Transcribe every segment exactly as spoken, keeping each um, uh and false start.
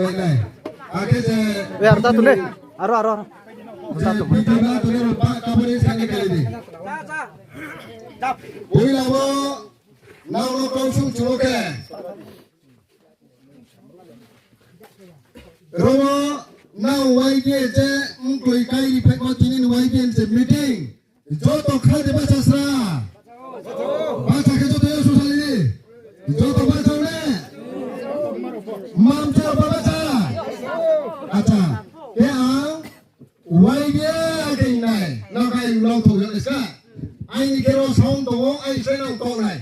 Akhe je, eh, arta tule, aro, aro, aro. Je, video na tule ro pa kaboni sani kali di. Poila wo nang no kau sung chuo khe. Ro wo nang Y B A je mkloi kai ri phaimo tini ni Y B A je meeting. Joto khade bacha sra. Bacha khe joto yo susali ni. Joto bacha ne. Mamcha ba bacha. Acha. Ke ang Y B A ke nai. Nang kai long thok yo iska. Aini khe ro sound tong o, ai sai nang tong nai.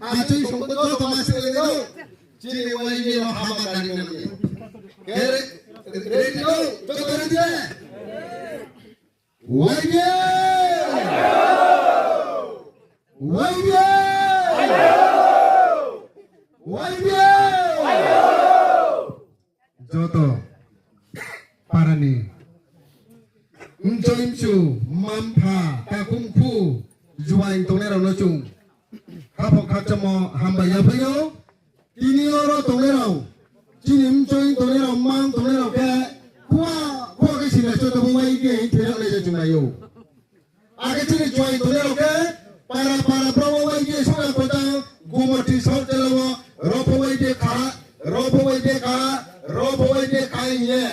Achai song joto ma se le no. Chini Y B A no haba kari nai. Ke re-, ready no. Joto ready ne. Y B A! Y B A! Y B A! Joto para ni mchoi mchu, mma mpha, takhum khu, juaing tongnai rao no chung khaphang khakchangmo hambai ya phai ou. Tini oro tongnai rao, chini mchoi tongnai rao, mang tongnai rao khe, khua, khua khe sila choto bo Y B A hing thoinai le je chung nai ou. Akhe chini juaing tongnai rao khe, para para bro wo Y B A song ya kota, Gumoti South jela wo, ro pho Y B A kha, ro pho Y B A kha, ro pho Y B A kha hing ye.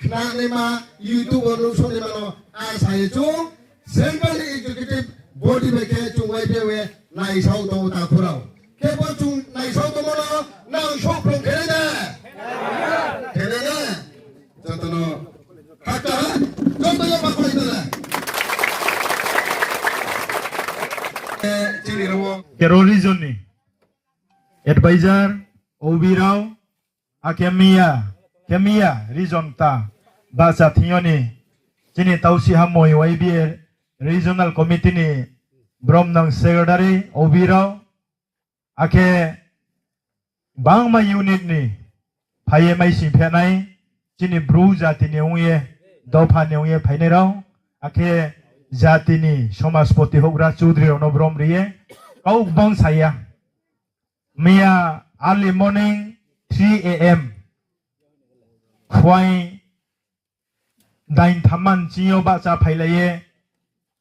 Khnanaima, YouTube wo nuhsouhnaima no, a sa ye chung, Central Executive Body bai khe chung Y B A we naisao tong ou takhu rao. Khe bo chung naisao tongmo no, nang souhphrung khe nai de? Khe nai de? Joto no, khakchang ha, joto yo ma khlai tala. Eh, chini rao wo. Kero region ni advisor, O B rao, akhe miya, khe miya region ta bahcha thing yo ni chini Tausi Hamoi Y B A Regional Committee ni bromnang secretary, O B rao, akhe bangma unit ni phai ye maising phehnai, chini Bru jati ni ong ye, dopha ni ong ye phainai rao, akhe jati ni somaspoti houhgra chudri rao no brom ri ye, kau gbang sa ya. Miya early morning three A M phuaing dain thamma nching yo bahcha phailai ye,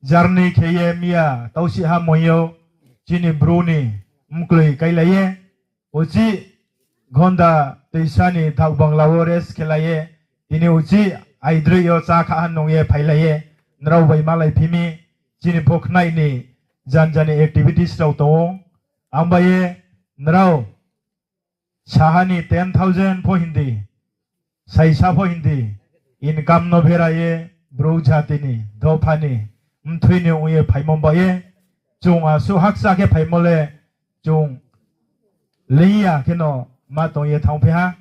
journey khe ye miya Tausi Hamoi yo chini Bru ni mkloi kailai ye, uchih ghonda toisa ni dhak bangla wo rest khelai ye, tini uchih aidroih yo chá kha ha nung ye phailai ye, nrao bai malaiphi mi, chini pho khnai ni janja ni activities rao tong ou, ang bai ye nrao saha ni ten thousand pho hing di, saisa pho hing di, income no bera ye Bru jati ni, dopha ni, mthui ni ong ye phaimo bai ye, chung asuh hakcha khe phaimo le, chung leing ya kheno ma tong ye thanngphi ha.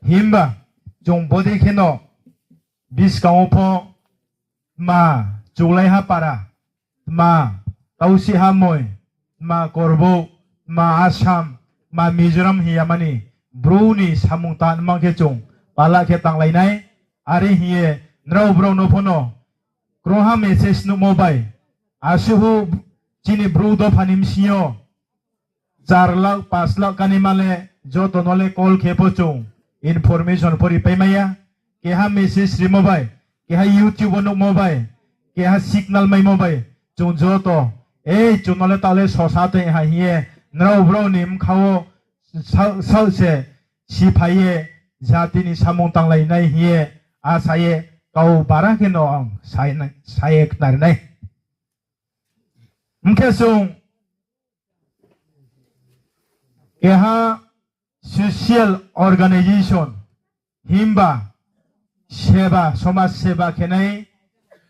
Himba chung bodei kheno buskang wo pho tma Chulaiha para, tma Tausi Hamoi, tma Korbouh, tma Assam, tma Mizoram hing ya mani, Bru ni samung tangma khe chung pala khe tanglai nai. Are hing ye nrao brao no pho no krungha message nuhmo bai, asuh chini Bru dopha ni bsing yo char lakh, panch lakh kanaima le joto no le call khe pho chung information pho ripaimai ya. Keha message rimo bai, keha YouTube wo nuhmo bai, keha signal maimo bai, chung joto, ei, chung no le taoh le sosa tong ha hing ye, nrao brao ni bkha wo saoh, saoh se siphai ye, jati ni samung tanglai nai hing ye, asa ye, kau bara khe no ang sa ye, sa ye khnari nai. Hing khe chung keha social organisation himba seba, somaj seba khenai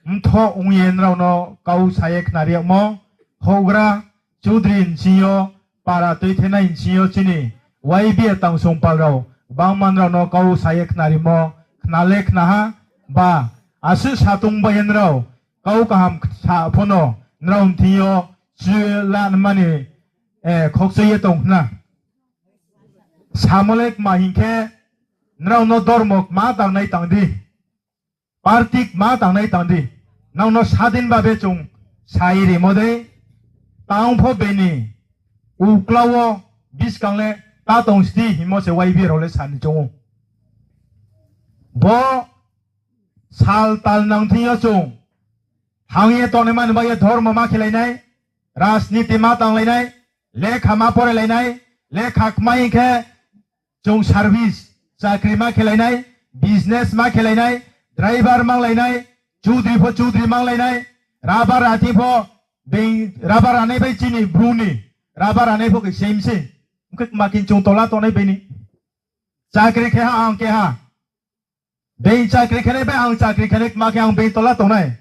mthoh ong ye nrao no kau sa ye khnari yagmo, houhgra, chudri nching yo, para tuithenai nching yo chini Y B A tangsong pal rao gbangma nrao no kau sa ye khnarimo khna le khna ha, ba asuh sa tong bai ye nrao kau kaham sa pho no nrao thing yo chu la nma ni, eh, khokchoi ye tong khna. Samo le kma hing khe, nrao no dormo kma tangnai tang di, party kma tangnai tang di, nrao no sadin babe chung sa ye rimo dei, tang pho bini uklau wo buskang le ta tong sdi hingmo se Y B A rao le sa ni choung ou. Bo sal tal nang thing yo chung thang ye tongnai mani bai ye dhormo ma khelai nai, rajniti ma tanglai nai, lekha ma porelai nai, lekha kmai hing khe chung service, chakri ma khelai nai, business ma khelai nai, driver manglai nai, chudri pho chudri manglai nai, rabar ra thing pho, being rabar ranai bai chini bru ni rabar ranai pho khe same se. Ong khe kma khe chung tola tongnai beini. Chakri khe ha ang khe ha. Being chakri khenai bai ang chakri khenai kma khe ang being tola tongnai.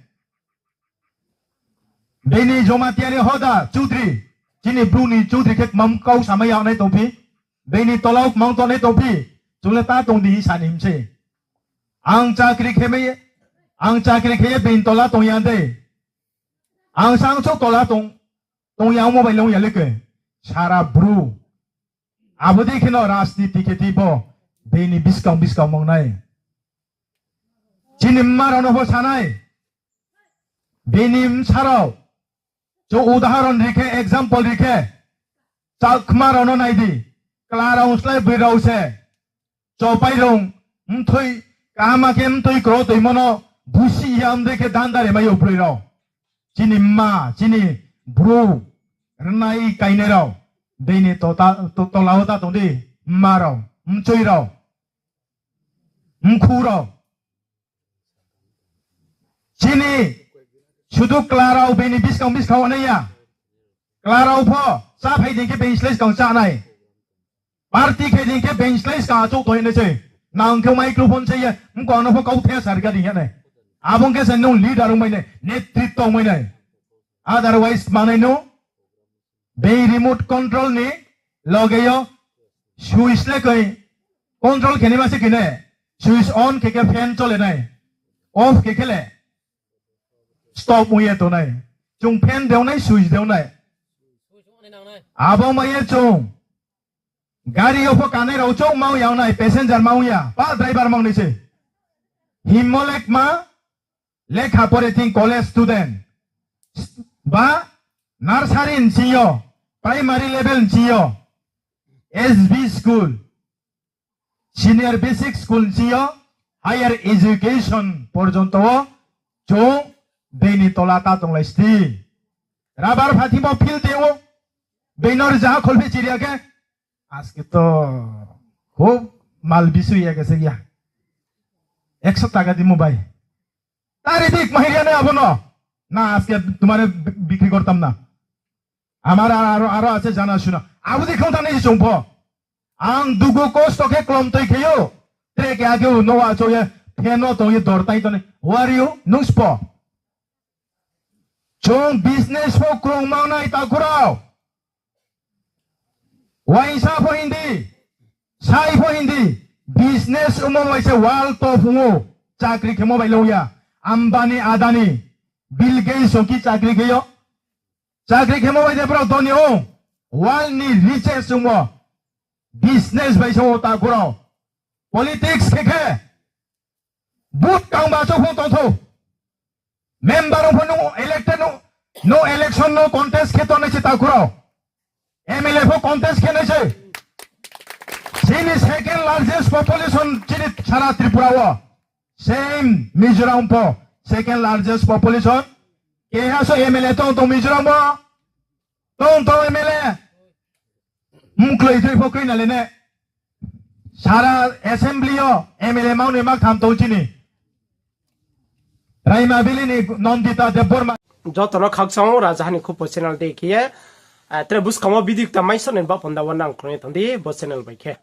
Beini Jamatia ni hoda chudri, chini bru ni chudri khe kmam kau samai yagnai tongphi, beini tola wo kmang tongnai tongphi, chung le ta tong di hing sa ni him se. Ang chakri khe mai, ang chakri khe ye being tola tong ya de. Ang sang chouh tola tong, tong ya ongmo bai le ong ya le khe. Sara bru. Abo dei kheno rajniti khe ti bo, beini buskang buskang mangnai. Chini mma rao no pho sanai. Beini bsa rao. Chung udahoron ri khe, example ri khe, Chakma rao no nai di. Kla rao slái broi rao se. Chopai rung, mthoi, kaham khe mthoi kro toimo no busi ya mdei khe danda rimai yo broi rao. Chini mma, chini bru, rnai kainai rao, beini to ta, to, tola wo ta tong di, mma rao, mchoi rao, mkhu rao. Chini sudu kla rao beini buskang buskang wo nai ya. Kla rao pho, chá phai dei khe being slái skang chá nai. Party khe dei khe being slái skang achouh tong nai se. Nang khe microphone se ye, mkong no pho kau the sar ga dei ya nai. Abo ong khe se nung leader ongmai nai, netritto ongmai nai. Otherwise manai no, being remote control ni loge yo switch le koi control khe nai ma se khe nai. Switch on khe khe fan chole nai, off khe khe le stop ong ye tongnai. Chung fan de ong nai, switch de ong nai. Abo mai ye chung gari yo pho kanai rao chouh ma ong ya ong nai, passenger ma ong ya, pa driver ma ong nai se. Himmo le kma, lekha pore thing college student, ba nursery nching yo, primary level nching yo, S B school, senior basic school nching yo, higher education porjonto wo chung beini tola ta tonglai sti. Rabar phathing bo field de o, beino rzaha kholphi chiri ya khe, আজকে তো খুব মাল বেশি হয়ে গেছে গিয়া, একশো টাকা দিমু ভাই. Tari dik mahir ya nai abo no. না, আজকে তোমারে বি-, বিক্রি করতাম না. আমার আর-, আরো, আরো আছে জানাশোনা. Abo dei khong thanai se chung pho. Ang dugu kosto khe klomtoi khe ou. Tre keha khe ou noa chouh ye, fan no tong ye dor tai tongnai. Wari ou, nung spo. Chung business pho krung mangnai takhu rao. Uaingsa pho hing di, sai pho hing di, business ongmo bai se world top ong ou, chakri khemo bai le ong ya. Ambani, Adani, Bill Gates song khe chakri khe yo. Chakri khemo bai de brao doni ong, world ni richest ongmo, business bai se ong ou takhu rao. Politics khe khe, vote kangba chouh phung tong thou. Member ong pho nung elected nung, nung election no contest khe tongnai se takhu rao. M L A pho contest khe nai se. Chini second largest population chini sara Tripura wo. Same Mizoram pho second largest population. Keha so M L A tong tong Mizoram wo. Tong tong M L A. Mkloi tui pho kroi na le ne. Sara assembly yo M L A mang ni mak tham tong chini Raima Valley ni Nandita Debbarma. Joto no khakchang ou, Rajaha ni Khupo channel dei khe ye, ah, tre buskang wo video kta mai soni ba panda wo nang kroi tong di bo channel bai khe.